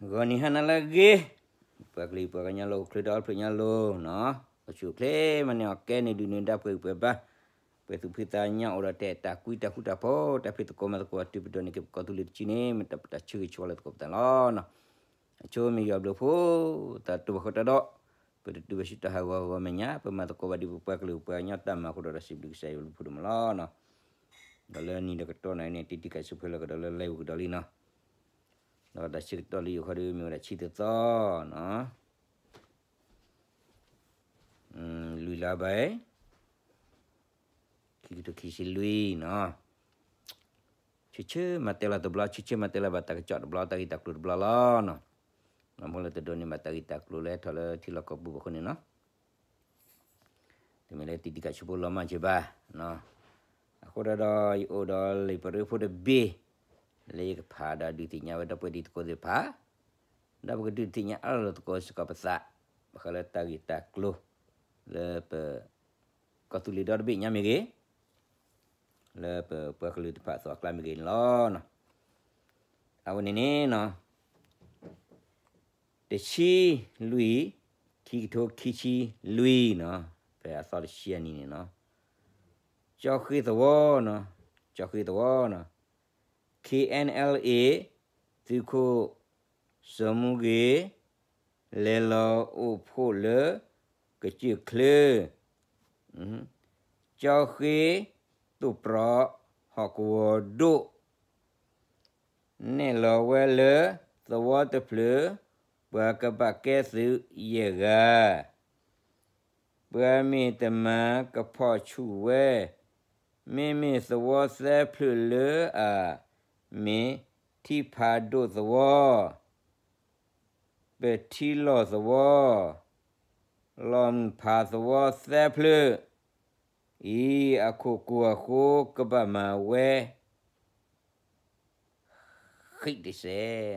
ဂီၤနံၤဟါနၤလၢအဂ့ၤ, ပှၤကလုာ်ပှၤကညီလၢအိၣ်ချ့ဒီးဖျၢၣ်ညါလိၤနီၤ, အိၣ်ဆူၣ်အိၣ်ချ့မးန့ၣ် အီၣ်ကဲန့ၣ်ဒုးန့ၢ်ဒါပှဲၤဂံၢ်ပှဲၤဘါ, ပှဲၤသူၣ်ဖှံသးညီအိၣ်ဒီးတၢ်အဲၣ်တၢ်ကွံတၢ်ဃူတၢ်ဖိး တၢ်ဖံးသကိးမၤသကိးတုၤပဒိးန့ၢ်က့ၤပကီၢ်သူလ့ၤတဆံန့ၣ် မ့ၢ်တၢ်ပတၢ်ဆၢဂ့ၤဆၢဝါလၢသကိးပသးလီၤနီၤ. အဆိမ့ၢ်ယွၤဘျုးဖှိၣ် တၢ်တူၢ်ဘၣ်ဃီတၢ်ဒီး ပတတုၤဘၣ်ဆူတၢ်ဟးဂီၤဂီၤမဲာ်ညါ ပမၤသကိးဘၣ်ဒ်ပပှၤကလုာ်ပှၤကညီတၢ်မၤအဃိဒီး စံးဘျုးကစၢ်ယွၤဘျုးဖှိၣ်ဒိၣ်မးလီၤနီၤ. ဒီးလၢနံၤဒီးကတီၢ်နၤအံၤန့ၣ် တံတံခါဆူဖဲလၢကဒီးလၢလဲၤဝံၤကဒီးလံနီၤ, ဒီးတၢ်ဆၢကတီၢ်လၢယအိၣ်ခီဒုးမ့ၢ်ဝဲဒၣ်ဆံတသီနီၤ, လွံၢ်လါဘၣ် ခံကထိခံဆံလွံၢ်နီၤ. ဆၢဆၢမၤတဲလီၤတဘျီ ဆၢဆၢမၤတဲလီၤဘၣ်တၢ်ကစီၣ်တဘျီ တၢ်ဂ့ၢ်တၢ်ကျိၤတဘျီလီၤနီၤ. အမိၢ်လၢတဒိးန့ၢ်ဘၣ်တၢ်ဂ့ၢ်တၢ်ကျိၤလၢဟဲထီၣ်လၢထံလီၢ်ကီၢ်ပူၤဘၣ်အဃိန့ၣ်နီၤ, တမ့ၢ်လၢတံတံခါဆူဖိလီၤမၢ်က့ၤဘၣ်. အဃိဒီး ယအိၣ်ဒီးလံာ်ပရၢဖိတဘ့ၣ် လၢယကဖးဒီးဒုးသ့ၣ်ညါဝဲဒီပုၢ်ဝဲၢ်တံၤသကိးသ့ၣ်တဖၣ် ဒီးပကဒုးသ့ၣ်ညါအါထီၣ်သကိးစ့ၢ်ကီးပသး ဘၣ်ဃးလၢတၢ်ဂ့ၢ်တၢ်ကျိၤ လၢပ ကီၢ်သူလ့ၤဒီတဘ့ၣ်ညါမ့ၢ်ဂ့ၤ, လၢပပှၤကလုာ်တဖၣ်အသိးအကျါမ့ၢ်ဂ့ၤန့ၣ်လီၤ. အဝဲန့ၣ်န့ၣ်နီၤ, တဆံလွံၢ် ခံကထိခံဆံလွံၢ်နီၤ, ဖဲအသီတဆံအနံၤန့ၣ်နီၤ, ကၠီဃ့သဝီနီၤ, ကၠီဃ့သဝီနီၤ, K N L A သုးခိၣ် စီၤမူဂ့ၤ လဲၤလီၤအိၣ်ဖှိၣ်လၢ ကစၢၢ်ချၢ, ကၠီဃ့ တိၢ်ပြီး ဟီၣ်ကဝီၤဒိၣ်, နဲၣ်လီၤဝဲလၢ သဝီတဖျၢၣ် ပှၤကဘၣ်ကဲသုးယဲၢ်ဂၤ ပှၤမ့ၢ်တမၤကဖီၣ်ဆူၣ်ဝဲ, မ့မ့ၢ်သဝီသၢဖျၢၣ်လၢအမ့ၢ် ထံဖးဒိၣ်သဝီ, ပထံလီၢ်သဝီ, လီၢ်မုၢ်ဖးသဝီသၢဖျၢၣ်အံၤ အခိၣ်ကိၢ်အဃိကဘၣ်မၤဝဲ ဃံးတစဲး,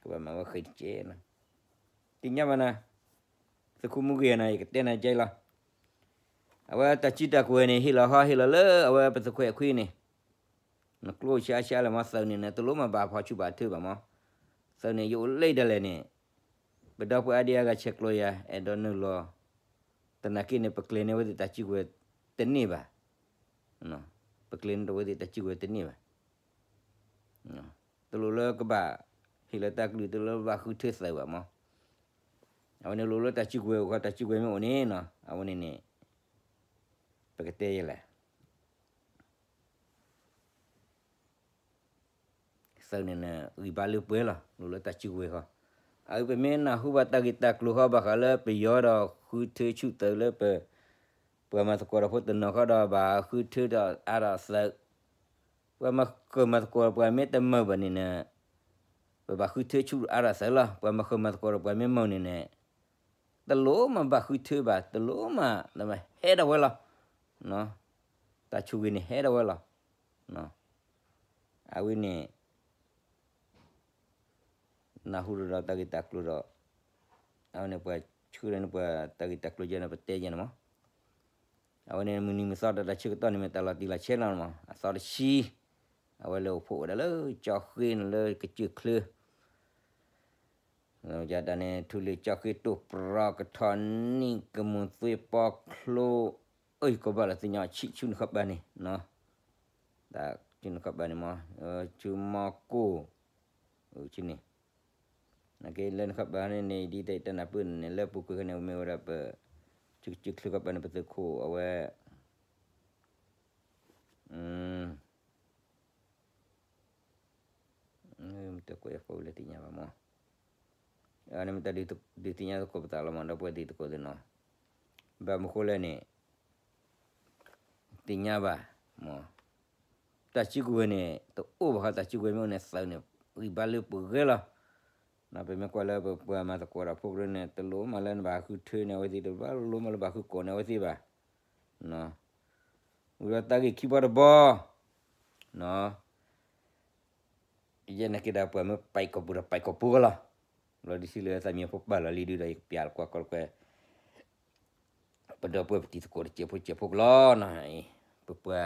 ကဘၣ်မၤဝဲဃံးတစဲး, သ့ၣ်ညါဘၣ်နၤ, သုးခိၣ်မူဂ့ၤနၤ ယကတဲနၤကဲလီၤ, အဝဲတၢ်စုတၢ်ကဝဲၤန့ၣ် ဟ့ၣ်လီၤဟီဟ့ၣ်လီၤလၢအဝဲပသုးခွဲးခွံန့ၣ်, နကျိဆါဆါလၢမ့ၢ်သုးန့ၣ် နတလိၣ်မၤဘၣ်ဖီၣ်ဆူၣ်ဘၣ်ထၢဘၣ်မး, သုးန့ၣ် ယအိၣ်လၢဒၣ်လဲာ်န့ၣ်, ပဒီပုၢ်ဝဲၢ်အါဒံအါဂၤဆဲးကျိးယၤ အဲၣ်ဒိးနုာ်လီၤ, သနာ်က့န့ၣ် ပကျဲၤန့ၢ်ဝဲသ့ၣ်တၢ်စုကဝဲၤတန့ၢ်ဘၣ်, ပကျဲၤန့ၢ်ဝဲသ့ၣ်တၢ်စုကဝဲၤတန့ၢ်ဘၣ်, တလိၣ်လၢကဘၣ် ဟ့ၣ်လီၤတၢ်ကလုၢ် တလိၣ်လၢဘၣ်ဃုထၢသုးဘၣ်မး, အဝဲန့ၣ်လိၣ်လၢတၢ်စုကဝဲၤအိၣ်ဃီ တၢ်စုကဝဲၤမ့ၢ်အိၣ်န့ၣ်နီၤ အဝဲန့ၣ်န့ၣ် ပကတဲယဲလဲၣ် သုးန့ၣ်န့ၣ် ဂံၢ်ဘါလၢပှဲၤလီၤ လိၣ်လၢတၢ်စုကဝဲၤဃီ, အဝဲပမ့ၢ်နၢ်ဟူဘၣ်တၢ်ဂ့ၢ်တၢ်ကျိၤဃီ ဘၣ်ဃးလၢပယီၤဒီးဃုထၢဆူၣ်သုးလၢပ ပှၤမၤသကိးဒီးဖိတနီၤဃီဒီး ဘၣ်ဃုထၢဒီးအါဒီးသုး, ပှၤမၤဃုာ်မၤသကိးဒီးပှၤမ့ၢ်တမုာ်ဘၣ်န့ၣ်န့ၣ် ပဘၣ်ဃုထၢဆူၣ်အါဒီးသုးလီၤ. ပှၤမၤဃုာ်မၤသကိးဒီးပှၤမ့ၢ်မုာ်န့ၣ်န့ၣ် တလိၣ်မၤဘၣ်ဃုထၢဘၣ် တလိၣ်မၤ ဟဲဒၣ်ဝဲလီၤ. တၢ်ဆိၣ်ဂ့ၤန့ၣ်ဟဲဒၣ်ဝဲလီၤ. အဝဲန့ၣ် နၢ်ဟူဒီးတၢ်ဂ့ၢ်တၢ်ကျိၤဒီး အဝဲန့ၣ်ပှၤဆှၢလၢန့ၣ်ပှၤတၢ်ဂ့ၢ်တၢ်ကျိၤယဲန့ၣ် ပတဲယဲန့ၣ်မး. အဝဲန့ၣ်မုၢ်နံၤမုၢ်သီဒီးတၢ်ဆၢကတီၢ်န့ၣ်မ့ၢ်တၢ်လီၤတံၢ်လီၤဆဲးလီၤမး အသီတဆံ အဝဲလၢအိၣ်ဖှိၣ်ဝဲဒၣ်လၢကၠီဃ့န့ၣ်လၢကစၢၢ်ချၢ ယဒၣ်န့ၣ် ထူလ့ၤကၠီဃ့တိၢ်ပြီးကထီၣ်နံၣ် ကမူၤသွ့ပီချိ အၢ ယကဘၣ်လီၤသ့ၣ်ညါဆံၣ်ဆူနခီပၤန့ၣ် တၢ်ဆူနခီပၤန့ၣ်မး ဆူမီကိၢ် ဆူန့ၣ် နာ်က့လၢနခီပၤန့ၣ်န့ၣ် ဒ်တၢ်အံၤတၢ်နၢ်ပၢၢ်န့ၣ် လၢပူၤကွံာ်ခီန့ၣ် မ့ၢ်ဝဲဒၣ်ပ ကစၢၢ်ချၢခီပၤန့ၣ် ပသုးခိၣ်အဝဲ တကွဲးယၤဖိလၢသ့ၣ်ညါဘၣ်မး, န့ၣ်မ့ၢ်တၢ်ဒုးသ့ၣ်ညါသကိးပသးလီၤမး ဒီပုၢ်ဝဲၢ်တံၤသကိးသ့ၣ်နီၤ, ဘၣ်မနုၤဃိလဲၣ်န့ၣ် သ့ၣ်ညါဘၣ်မး, တၢ်စုကဝဲၤန့ၣ် တအိၣ်ဘၣ်ဃီ တၢ်စုကဝဲၤမ့ၢ်အိၣ်န့ၣ် သုးန့ၣ် ဂံၢ်ဘါလၢပှဲၤဂ့ၤလီၤ. ပမ့ၢ်ကွၢ်လၢပပှၤမၤသကိးဒီးဖိကရၢန့ၣ် တလိၣ်မးလၢနဘၣ်ဃုထၢန့ၢ်အဝဲသ့ၣ်တဘၣ် လိၣ်မးလၢဘၣ်ဃုကိးန့ၢ်အဝဲသ့ၣ်ဘၣ်. ဝံၤဒီးတၢ်ဂ့ၢ်ခံဘီတဘီ ယဲနာ်က့ဒီးပှၤမ့ၢ်ပာ်ကီၢ်ပူၤဒီးပာ်ကီၢ်ပူၤကလီၤ. ဘျီဒ်စံးလၢသးမံဖိပာ်လီၤလံဒုဒီး ယကပျးလီၤကွၢ်ကီလီၤကွဲ ပဒီပုၢ်ဝဲၢ်ပတံၤသကိးတစဲးဖိစဲးဖိကလီၤနီၤ, ပပှၤ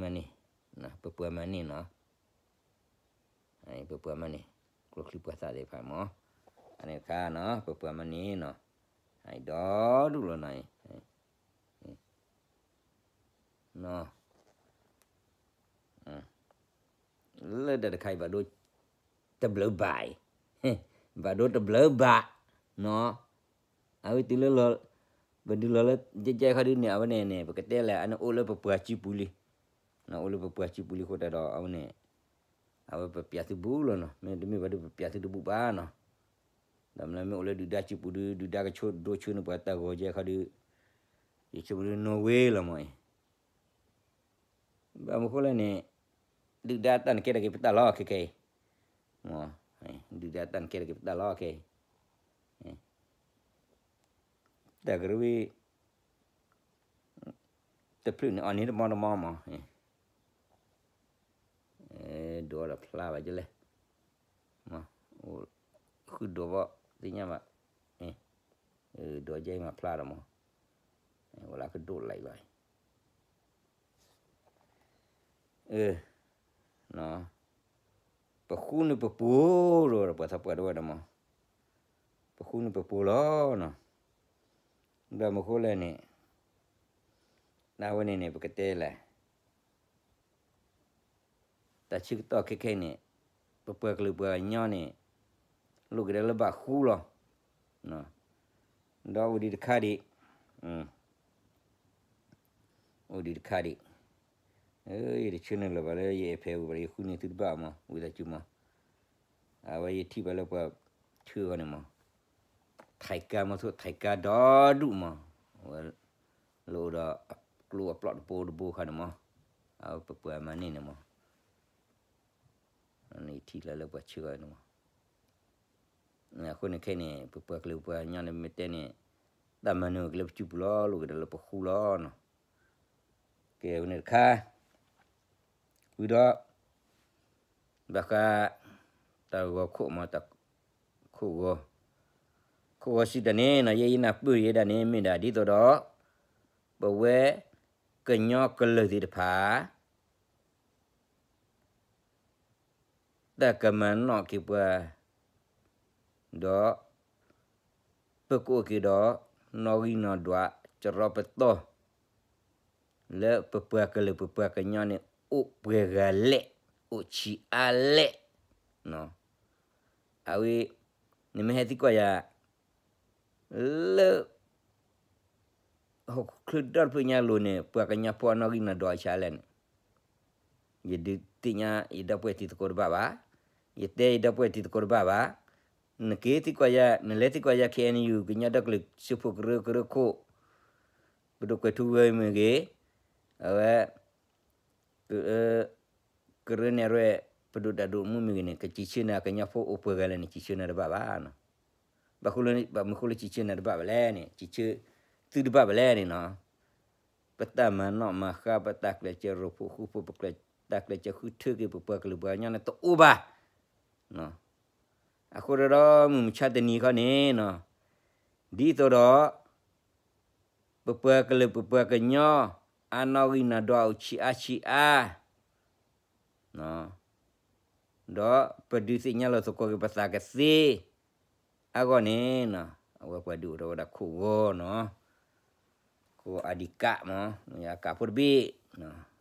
မၤန့ၢ်, ပပှၤမၤန့ၢ်နီၤ, ပပှၤမၤန့ၢ် ကျိချံပှၤသၣ်သ့ၣ်တဖၣ်မး, အန့ၣ်အခါနီၤ ပပှၤမၤန့ၣ်နီၤ, အဒီဒူၣ်လီၤနီၤ, လၢတၢ်တခါအံၤဘၣ်ဒိတဘျုးဘၣ်အံၤ, ဘၣ်ဒိတဘျုးဘၣ်နီၤ, အဝဲတုၤလၢလီၤ, ပဒုးလီၤလၢကဲကဲခီဒုန့ၣ် အဝဲန့ၣ်န့ၣ် ပကတဲလဲၣ် အန့ၣ်အိၣ်လၢပပှၤစုပူၤလံ, အိၣ်လၢပပှၤစုပူၤလံအဃိသတးဒီး အဝဲန့ၣ် အဝဲပပျးသုဘူးလီၤနီၤ, မ့တမ့ၢ်ဘၣ်ဒုးပပျးသုတဘူးဘၣ်နီၤ, ဒီးမ့ၢ်လၢမ့ၢ်အိၣ်လၢဒုၣ်ဒါစုပူၤဒု ဒုၣ်ဒါကဆိဒိဆှၢန့ၢ်ပှၤတၢ်ဂီၤကဲခီဒု ယဆိကမိၣ်ဒု Norway လီၤမးအံၤ, ဘၣ်မနုၤဃိလဲၣ်န့ၣ်, ဒုၣ်ဒါတၢ်န့ၣ်ကဲထီၣ်က့ၤပတၢ်လီၤခဲခဲအံၤ, ဒုၣ်ဒါတၢ်န့ၣ်ကဲထီၣ်က့ၤပတၢ်လီၤခဲအံၤ, တၢ်ကရၢဝံၤ တဖျၢၣ်န့ၣ် အီၤန့ၣ်တမီတမီမး, ဒိးဒီးဖျါဘၣ်ကလဲၣ်, ဃုဒိးဘၣ်သ့ၣ်ညါဘၣ်, ဒိးကဲမးဖျါဒီးမး, ဝဲလၢကဒိးလဲၣ်လီၤ ပဃူန့ၢ်ပပူၤဒီး ပှၤသးပှၢ်ဒိၣ်ဝဲဒီးမး, ပဃူန့ၢ်ပပူၤလီၤနီၤ, ဘၣ်မနုၤဃိလဲၣ်န့ၣ်, နဝဲန့ၣ်န့ၣ် ပကတဲလဲၣ် တၢ်ဆၢကတီၢ်ခဲခဲအံၤန့ၣ်, ပပှၤကလုာ်ပှၤကညီန့ၣ်, လိၣ်က့ၤဒၣ်လၢဘၣ်ဃူလီၤ, ဒီးအိၣ်ဒံးတခါဒံး, အိၣ်ဒံးတခါဒံး, ယတဆၢန့ၢ်လၢၤဘၣ်လၢယအဲၣ်ဖဲဝံၤဘၣ် ယဃုန့ၢ်သုတဘၣ်မး ဝံသးစူၤမး, အဝဲယထံၣ်ဘၣ်လၢပှၤဆှၢအီၤန့ၣ်မး, ထံကါမီၤထိၣ်ထံကါဒီဒူၣ်မး, အဝဲ, လၢအိၣ်ဒီး, ကျိအပျီၢ်တဘိတဘိခါန့ၣ်မး, အဝဲပပှၤမၤန့ၢ်န့ၣ်မး နထံၣ်လၢလၢပှၤဆှၢအီၤန့ၣ်မး, အဃိန့ၣ်ခဲအံၤန့ၣ် ပပှၤကလုာ်ပှၤကညီန့ၣ်မ့ၢ်တဲန့ၣ်, တၢ်မၤနၢၤက့ၤလၢပစုပူၤလီၤ လိၣ်က့ၤဒီးလၢပဃူလီၤနီၤ, ကဲဝဲန့ၣ်တခါ, ဝံၤဒီး, ဘၣ်ဃး, တၢ်ဂီၤခိၣ်မးတၢ်, ခိၣ်ဂီၤ, ခိၣ်ဂီၤစံးတၢ်န့ၣ်နီၤ ယဲယနၢ်ပၢၢ်ယဲဒၣ်န့ၣ် မ့ၢ်ဒၣ်ဒ်သိးဒီး, ပဝဲ, ကညီကလုာ်သ့ၣ်တဖၣ် တၢ်ကမၤနီၣ်က့ၤပှၤ, ဒီး, ပကအိၣ်က့ၤဒီး, နီၣ်ဂံၢ်နီၣ်ဒွး, ကရီပတီၢ်, လၢပပှၤကလုာ်ပပှၤကညီန့ၣ် အိၣ်ပှဲၤဂၤလဲၣ်, အိၣ်ဆံးအါလဲၣ်, အဝဲ, နမ့ၢ်ဟဲသံကွၢ်ယၤ, လၢ ဟီၣ်ခိၣ်ချၢဒီတဖျၢၣ်ညါအလိၤန့ၣ် ပှၤကညီဖိအနီၣ်ဂံၢ်နီၣ်ဒွးအဆံးအါလဲၣ်န့ၣ်, ယဒုးသ့ၣ်ညါယဒီပုၢ်ဝဲၢ်တံၤသကိးတဘၣ်ဘၣ်, ယတဲယဒီပုၢ်ဝဲၢ်တံၤသကိးတဘၣ်ဘၣ်, နက့ၤသံကွၢ်ယၤ နလဲၤသံကွၢ်ယၤ ခ့ၣ်အဲၣ်ယူၣ် ကညီဒီကလုာ်စၢဖှိၣ်ကရၢကရၢခိၣ်, ပဒိၣ်ကွဲးထူဝဲမ့ၢ်ဂ့ၤ, အဝဲ ကရၢနဲၣ်ရွဲၣ် ပဒိၣ်တၢ်ဒိၣ်မူမ့ၢ်ဂ့ၤန့ၣ် ကစံးဆၢနၤကညီဖိအိၣ်ပှဲၤဂၤလဲၣ်န့ၣ် စံးဆၢနၤတဘၣ်ဘၣ်နီၤ. ဘၣ်ဃိလၢ ဘၣ်မနုၤဃိလၢစံးဆၢနၤတဘၣ်ဘၣ်လဲၣ်န့ၣ် စံးဆၢသုတဘၣ်ဘၣ်လဲၣ်န့ၣ်နီၤ. ပတၢ်မၤနီၣ်မၤဃါ ပတၢ်ကျဲးစၢးရိၣ်ဖှိၣ်ဃူဖိၣ် ပတၢ်ကျဲးစၢးဃုထၢက့ၤ ပပှၤကလုာ်ပှၤကညီန့ၣ်တအိၣ်ဘၣ်. အဃိဒီး မုၢ်မဆါတနံၤခီန့ၣ်နီၤ, ဒ်သိးဒီး ပပှၤကလုာ်ပပှၤကညီ အနီၣ်ဂံၢ်နီၣ်ဒွးအိၣ်ဆံးအါဆံးအါ, ဒီးပဒုးသ့ၣ်ညါလိာ်သကိးက့ၤပသးကသ့အဂီၢ်န့ၣ်နီၤ, အဝဲပှၤဒုးအိၣ်ထီၣ်ဝဲဒၣ်ခိၣ်ဂီၤနီၤ, ခိၣ်ဂီၤအဒံးကးမး, အကးဖိတဘ့ၣ်,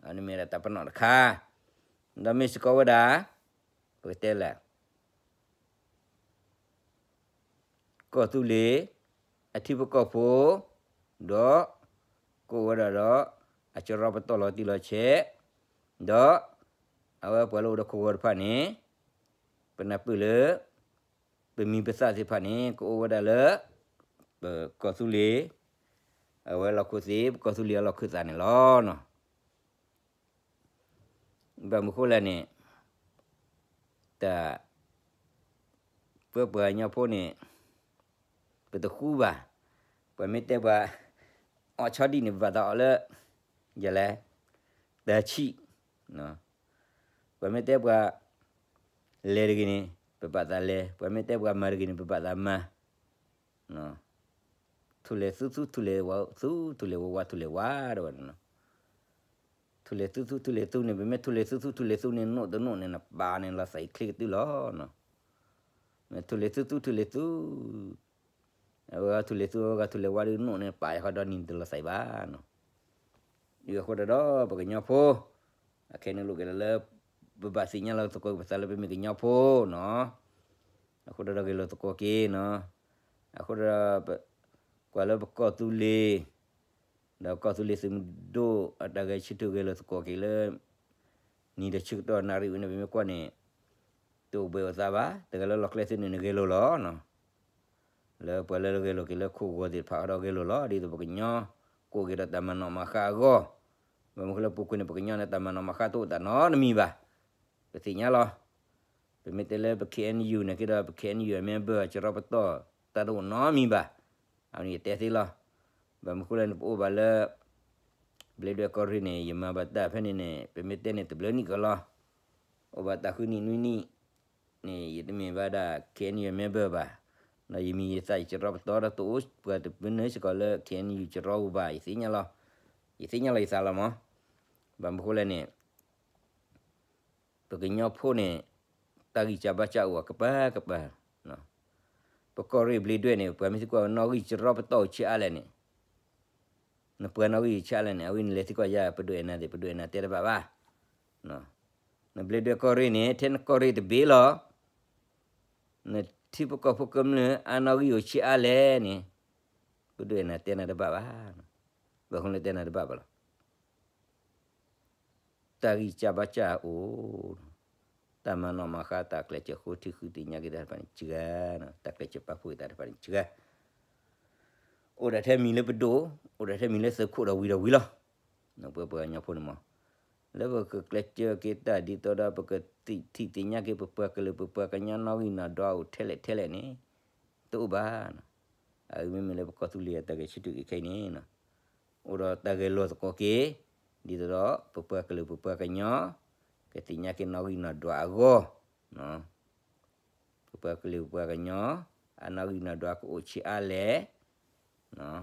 အန့ၣ်မ့ၢ်ဝဲဒၣ်တၢ်ပနီၣ်တခါ, ဒီးမ့ၢ်စ့ၢ်ကီးဝဲဒၣ် ပကတဲလဲၣ် ကီၢ်သူလ့ၤ အထံဖိကီၢ်ဖိ, ဒီး ကအိၣ်ဝဲဒၣ်ဒီး အစရီပတီၢ်လီၤတံၢ်လီၤဆဲး, ဒီး အဝဲပှၤလၢအိၣ်ဒီးခိၣ်ဂီၤတဖၣ်န့ၣ်, ပနၢ်ပၢၢ်လၢ ပမံၤပသၣ်သ့ၣ်တဖၣ်န့ၣ် ကအိၣ်ဝဲဒၣ်လၢ ပကီၢ်သူလ့ၤ အဝဲလီၢ်ခိၣ်သ့ၣ် ပကီၢ်သူလ့ၤအလီၢ်ခိၣ်သးန့ၣ်လီၤ. ဘၣ်မနုၤဃိလဲၣ်န့ၣ်, တၢ် ပပှၤကညီဖိန့ၣ် ပတဃူဘၣ်. ပှၤမ့ၢ်တဲပှၤ အီၣ်ဆီဒံၣ်န့ၣ် ပဘၣ်သးအီၣ်လၢ ယလဲၣ် တၢ်ဆံၣ်, ပှၤမ့ၢ်တဲပှၤ လဲၤတဂ့ၤန့ၣ် ပဘၣ်သးလဲၤ, ပှၤမ့ၢ်တဲပှၤမၤတဂ့ၤန့ၣ် ပဘၣ်သးမၤ. ထူၣ်လဲၤသူသူ ထူၣ်လဲၤဝါသူ ထူၣ်လဲၤဝါဝါ ထူၣ်လဲၤဝါ တဲဝဲန့ၣ်နီၤ. ထူၣ်လဲၤသူသူ ထူၣ်လဲၤသူန့ၣ် ပမ့ၢ်ထူၣ်လဲၤသူသူ ထူၣ်လဲၤသူန့ၣ် နိၣ်တနိၣ်န့ၣ် နပာ်န့ၣ်လီၤသးအံၤချ့ကတုၢ်လီၤနီၤ. ထူလ့ၤသူသူထူလ့ၤသူ, အဝဲထူလ့ၤသူ အဝဲဂၤထူလ့ၤဝါဒုးနိၣ်န့ၣ် ပာ်ယဃီဒီနံၤတလီၤသးဘၣ်နီၤ. အဃိဒီး ပကညီဖိ အခဲအံၤန့ၣ်လိၣ်က့ၤလၢ ပဘၣ်သ့ၣ်ညါလီၤသကိးက့ၤပသးလၢပမ့ၢ်ကညီဖိနီၤ. အဃိဒီးဂဲၤလိာ်သကိးက့ၤနီၤ. အဃိဒီး ကွၢ်လၢပကီၢ်သူလ့ၤ ဒီးကီၢ်သူလ့ၤသုးမုၢ်ဒိၣ်အတၢ်ဂဲၤဆၢထၢၣ်ဂဲၤလိာ်သကိးက့ၤလၢ နံၤဒီးဆၢကတီၢ်နၣ်ရံၣ်ဝဲန့ၣ် ပမ့ၢ်ကွၢ်န့ၣ် တအိၣ်ဘှံးအိၣ်သါဘၣ်, တဂၤလၢလီၢ်ကျဲသ့ၣ်န့ၣ် နဂဲၤလိာ်လီၤနီၤ. လၢပှၤလၢဂဲၤလိာ်က့ၤလၢခိၣ်ဂီၤသ့ၣ်တဖၣ်ဒီးဂဲၤလိာ်လီၤ, ဒ်သိးပကညီ ကအိၣ်က့ၤဒီးတၢ်မၤနီၣ်မၤဃါအဂီၢ်, ဘၣ်မနုၤဃိလၢပူၤကွံာ်န့ၣ် ပကညီန့ၣ်တၢ်မၤနီၣ်မၤဃါတအိၣ်သးနီတမံၤဘၣ်, ပသ့ၣ်ညါလီၤ. ပမ့ၢ်တဲလၢပ K N U န့ၣ်က့ဒီး ပ K N U အ member စရီပတီၢ် တၢ်တအိၣ်နီတမံၤဘၣ်, အဝဲန့ၣ်ယတဲသ့လီၤ. ဘၣ်မနုၤဃိလဲၣ်န့ၣ် ပအိၣ်ဘၣ်လၢ ဘျ့ဒွဲၣ်ကီၢ်ရ့ၣ်န့ၣ် ယမၤဘၣ်တၢ်ဖဲန့ၣ်န့ၣ် ပမ့ၢ်တဲန့ၣ်တဘျုးနံၣ်ကလီၤ, အိၣ်ဘၣ်တၢ်ဃုနံၣ်နွံနံၣ်န့ၣ် ယတမ့ၢ်ဘၣ်ဒၣ် K N U အ member ဘၣ်, ဒီးယမံၤယသၣ်ယစရီပတီၢ်ဒီးတအိၣ်ပှၤတဘျုးနၢၤစ့ၢ်ကီးလၢ K N U စရီပူၤဘၣ်, ယသ့ၣ်ညါလီၤ, ယသ့ၣ်ညါလီၤယသးလီၤမး. ဘၣ်မနုၤဃိလဲၣ်န့ၣ် ပကညီဖိန့ၣ် တၢ်ဂံၢ်စၢ်ဘါစၢ်အိၣ်အကပၤကပၤ, ပကီၢ်ရ့ၣ်ဘျ့ဒွဲၣ်န့ၣ် ပှၤမ့ၢ်သံကွၢ်နီၣ်ဂံၢ်စရီပတီၢ်အိၣ်ဆံးအါလဲၣ်န့ၣ်, နပှၤနီၣ်ဂံၢ်ဆံးအါလဲၣ်န့ၣ် အဝဲနလဲၤသံကွၢ်ယၤ ပဒိၣ်အဲၣ်နၤသ့ၣ် ပဒိၣ်အဲၣ်နၤတဲတဘၣ်ဘၣ်. နဘျ့ဒွဲၣ်ကီၢ်ရ့ၣ်န့ၣ် ထဲနကီၢ်ရ့ၣ်တဘ့ၣ်လီၤ, နထံဖိကီၢ်ဖိကမျၢၢ်အါနီၣ်ဂံၢ်အိၣ်ဆံးအါလဲၣ်န့ၣ်, ပဒိၣ်အဲၣ်နၤတဲနၤတဘၣ်ဘၣ်, ဘၣ်မနုၤလၢတဲနၤတဘၣ်ဘၣ်လီၤ. တၢ်ဂံၢ်စၢ်ဘါစၢ်အိၣ်, တၢ်မၤနီၣ်မၤဃါ တၢ်ကျဲးစၢးဃိထံဃုသ့ၣ်ညါက့ၤတၢ်တဖၣ်န့ၣ်စှၤ, တၢ်ကျဲးစၢးပာ်ဖှိၣ်က့ၤတၢ်တဖၣ်န့ၣ်စှၤ, အိၣ်ဒၣ်ထဲမံၤလၢပဒိၣ်, အိၣ်ဒၣ်ထဲမံၤလၢသုးခိၣ်ဒီးဝံၤဒီးဝံၤလီၤ. ပပှၤကညီဖိန့ၣ်မး, လၢပကကျဲးစၢးက့ၤတၢ်ဒ်သိးဒီး ပကထံၣ်သ့ၣ်ညါက့ၤ ပပှၤကလုာ်ပပှၤကညီနီၣ်ဂံၢ်နီၣ်ဒွးအိၣ်ထဲလဲၣ်ထဲလဲၣ်န့ၣ် တအိၣ်ဘၣ်. အအံၤမ့မ့ၢ်လၢပကီၢ်သူလ့ၤအတၢ်ဂဲၤဆၢထၢၣ်က့ၤခဲအံၤန့ၣ်, အိၣ်ဒီးတၢ်ဂဲၤလိာ်သကိးက့ၤ ဒ်သိးဒီး ပပှၤကလုာ်ပပှၤကညီ ကသ့ၣ်ညါက့ၤနီၣ်ဂံၢ်နီၣ်ဒွးအဂီၢ်, ပပှၤကလုာ်ပပှၤကညီ အနီၣ်ဂံၢ်နီၣ်ဒွးကအိၣ်ဆံးအါလဲၣ်,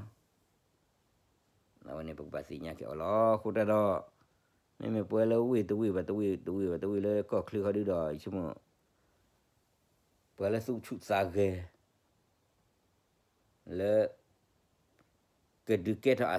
အဝဲန့ၣ်ပကဘၣ်သ့ၣ်ညါက့ၤအီၤလီၤ. အဃိတၢ်ဒီး မ့မ့ၢ်ပှၤလၢဝ့ၢ်တဝ့ၢ်ဘၣ်တဝ့ၢ် တဝ့ၢ်ဘၣ်တဝ့ၢ်လၢကီၢ်ချၢဃီဒုဒီး ယဆိကမိၣ် ပှၤလၢသူၣ်ဆူၣ်သးဂဲၤ လၢ ကဒုးကဲထီၣ်